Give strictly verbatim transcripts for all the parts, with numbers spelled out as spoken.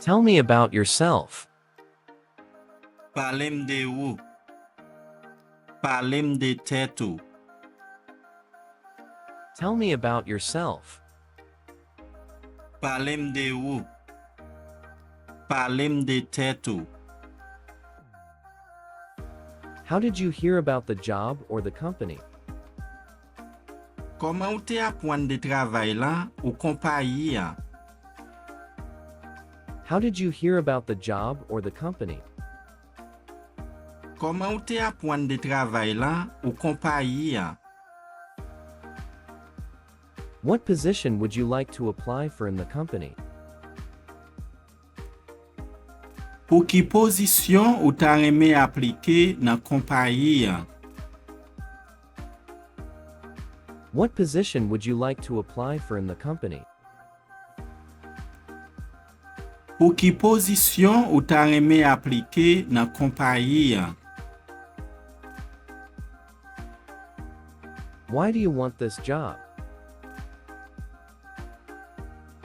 Tell me about yourself. Pale m de ou. Pale m de tèt ou. Tell me about yourself. Pale m de ou. Pale m de tèt ou. How did you hear about the job or the company? Kòman ou te aprann de travay la ou konpayi a? How did you hear about the job or the company? Kòman ou te aprann de travay la ou konpayi a? What position would you like to apply for in the company? Pou ki pozisyon ou ta renmen aplike nan konpayi a? What position would you like to apply for in the company? Pou ki pozisyon ou ta renmen aplike nan konpayi a? Why do you want this job?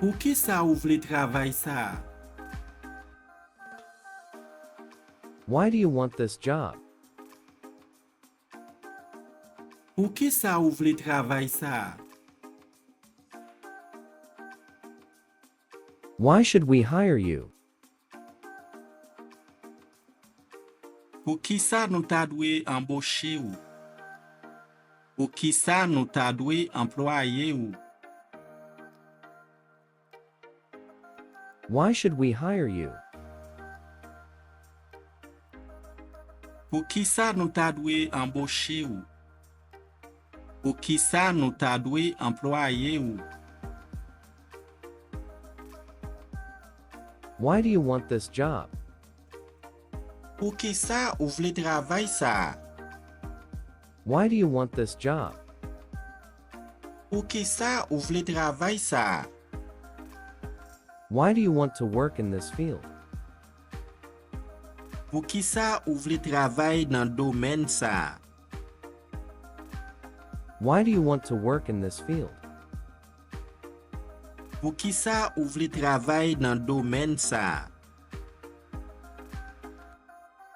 Poukisa ou vle travay sa a? Why do you want this job? Poukisa ou vle travay sa a? Why should we hire you? Poukisa nou ta dwe anboche ou? Poukisa nou ta dwe anplwaye ou? Why should we hire you? Poukisa nou ta dwe anboche ou? Poukisa nou ta dwe anplwaye ou? Why do you want this job? Poukisa ou vle travay sa a? Why do you want this job? Poukisa ou vle travay sa a? Why do you want to work in this field? Poukisa ou vle travay nan domèn sa a? Why do you want to work in this field? Poukisa ou vle travay nan domèn sa a?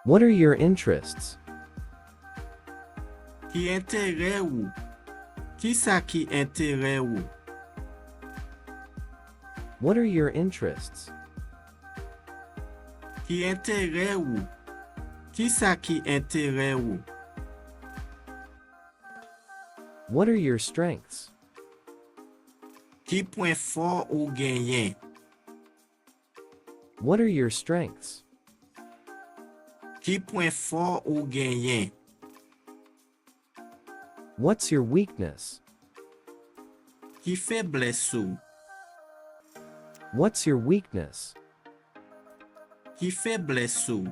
What are your interests? Ki enterè ou? Kisa ki enterè ou? What are your interests? Ki enterè ou? Kisa ki enterè ou? What are your strengths? Ki pwen fò ou genyen? What are your strengths? Ki pwen fò ou genyen? What's your weakness? Ki feblès ou? What's your weakness? Ki feblès ou?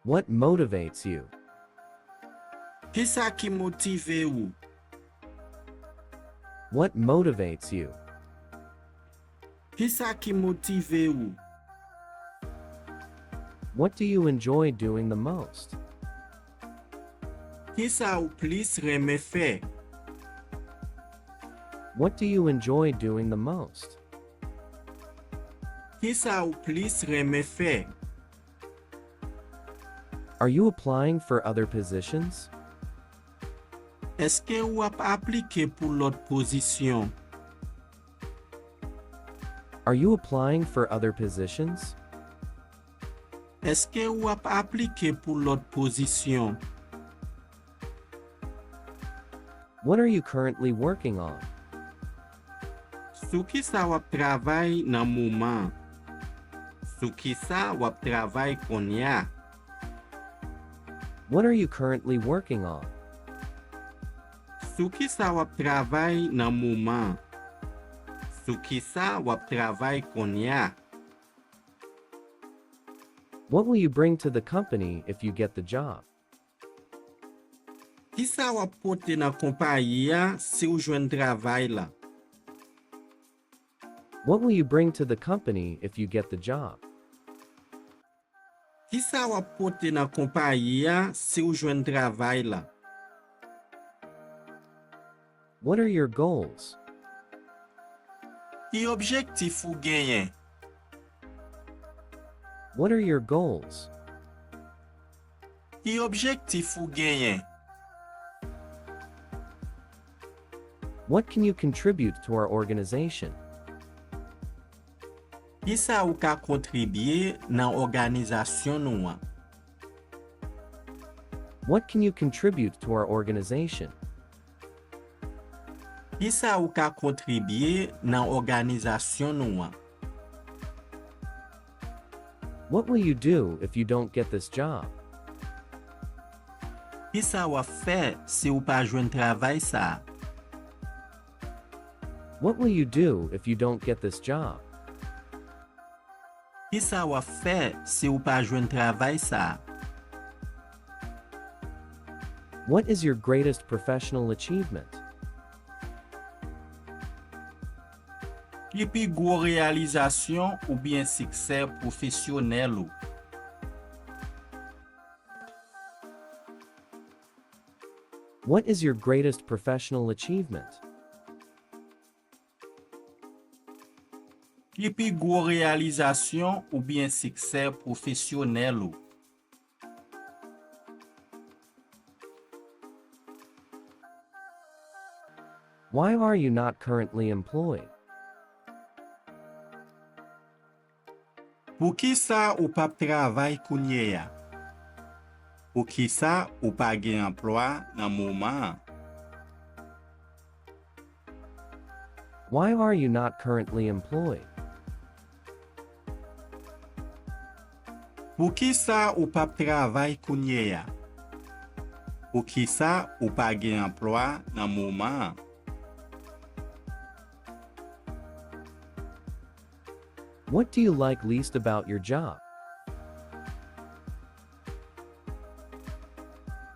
What motivates you? Kisa ki motive ou? What motivates you? Kisa ki motive ou? What do you enjoy doing the most? Kisa ou plis renmen fè? What do you enjoy doing the most? Kisa ou plis renmen fè? Are you applying for other positions? Èske w ap aplike pou lòt pozisyon? Are you applying for other positions? Èske w ap aplike pou lòt pozisyon? What are you currently working on? Sou kisa w ap travay nan moman an? Sou kisa w ap travay kounye a? What are you currently working on? Sou kisa w ap travay nan moman an? Sou kisa w ap travay kounye a? What will you bring to the company if you get the job? Kisa w ap pote nan konpayi a si w jwenn travay la? What will you bring to the company if you get the job? Kisa w ap pote nan konpayi a si w jwenn travay la? What are your goals? Ki objektif ou genyen? What are your goals? Ki objektif ou genyen? What can you contribute to our organization? Kisa ou ka kontribye nan òganizasyon nou an? What can you contribute to our organization? Kisa ou ka kontribye nan òganizasyon nou an? What will you do if you don't get this job? Kisa w ap fè si w pa jwenn travay sa a? What will you do if you don't get this job? Kisa w ap fè si w pa jwenn travay sa a? What is your greatest professional achievement? Ki pi gwo reyalizasyon oubyen siksè pwofesyonèl ou? What is your greatest professional achievement? Ki pi gwo reyalizasyon oubyen siksè pwofesyonèl ou? Why are you not currently employed? Poukisa ou p ap travay kounye a? Poukisa ou pa gen anplwa nan moman an? Why are you not currently employed? Poukisa ou p ap travay kounye a? Poukisa ou pa gen anplwa nan moman an? What do you like least about your job?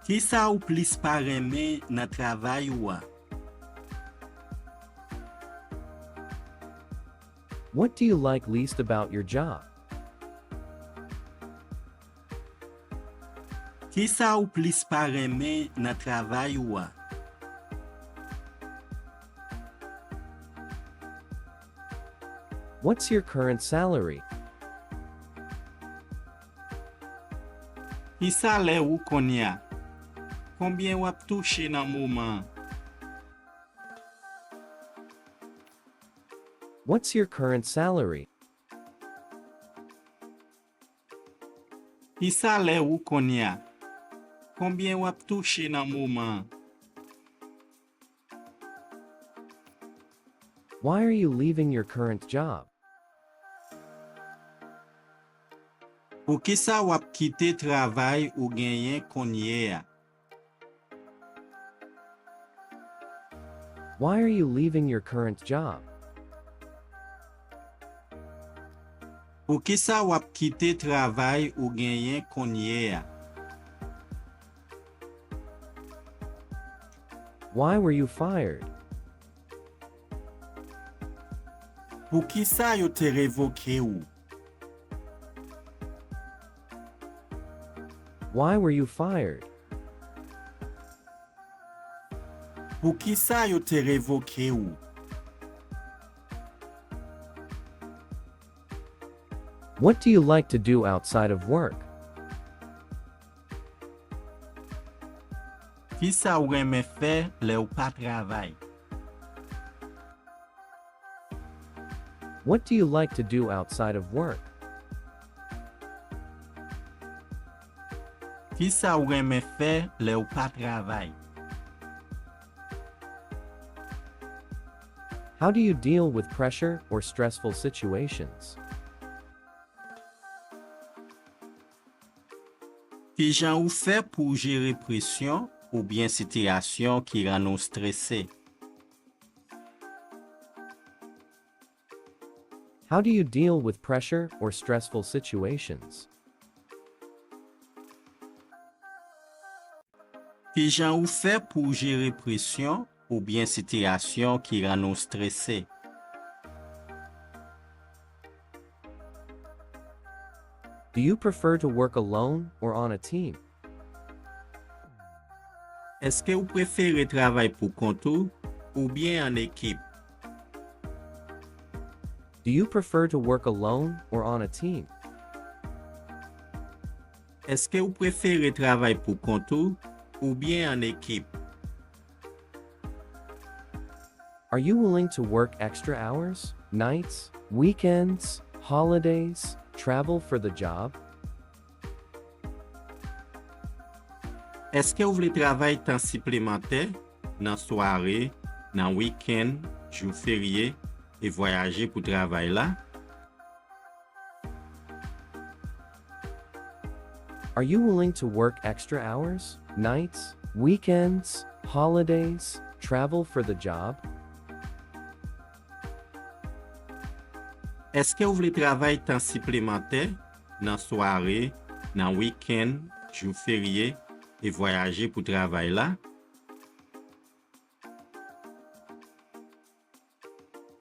Kisa ou plis pa renmen nan travay ou a? What do you like least about your job? Kisa ou plis pa renmen nan travay ou a? What's your current salary? Ki salè ou kounye a? Konbyen w ap touche nan moman an? What's your current salary? Ki salè ou kounye a? Konbyen w ap touche nan moman an? Why are you leaving your current job? Poukisa w ap kite travay ou genyen kounye a? Why are you leaving your current job? Poukisa w ap kite travay ou genyen kounye a? Why were you fired? Poukisa yo te revoke w? Why were you fired? Poukisa yo te revoke w? What do you like to do outside of work? Kisa w renmen fè lè w pa travay? What do you like to do outside of work? Kisa w renmen fè lè w pa travay? How do you deal with pressure or stressful situations? Kijan ou fè pou w jere presyon oubyen sitiyasyon ki rann ou strese? How do you deal with pressure or stressful situations? Kijan ou fè pou w jere presyon oubyen sitiyasyon ki rann ou strese? Do you prefer to work alone or on a team? Èske w prefere travay pou kont ou oubyen ann ekip? Do you prefer to work alone or on a team? Èske w prefere travay pou kont ou oubyen an ekip? Are you willing to work extra hours, nights, weekends, holidays, travel for the job? Èske w vle travay tan siplemantè nan sware, nan wikenn, jou ferye, e vwayaje pou travay la? Are you willing to work extra hours, nights, weekends, holidays, travel for the job? Èske w vle travay tan siplemantè nan sware, nan wikenn, jou ferye, e vwayaje pou travay la?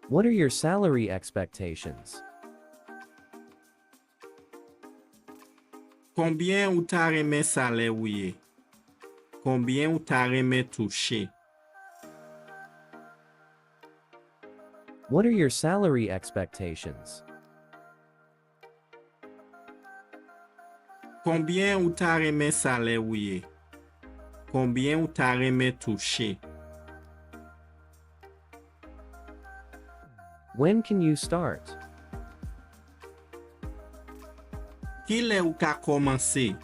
What are your salary expectations? Konbyen ou ta renmen salè ou ye? Konbyen ou ta renmen touche? What are your salary expectations? Konbyen ou ta renmen salè ou ye? Konbyen ou ta renmen touche? When can you start? Kilè ou ka kòmanse?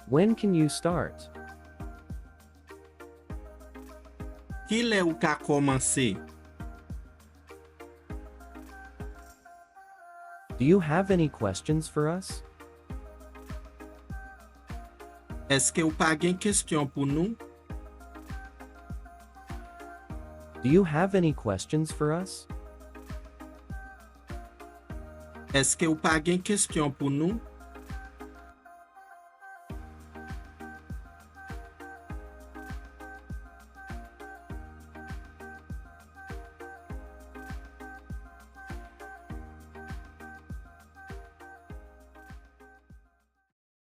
When can you start? Kilè ou ka kòmanse? Do you have any questions for us? Èske w pa gen kesyon pou nou? Do you have any questions for us? Èske w pa gen kesyon pou nou?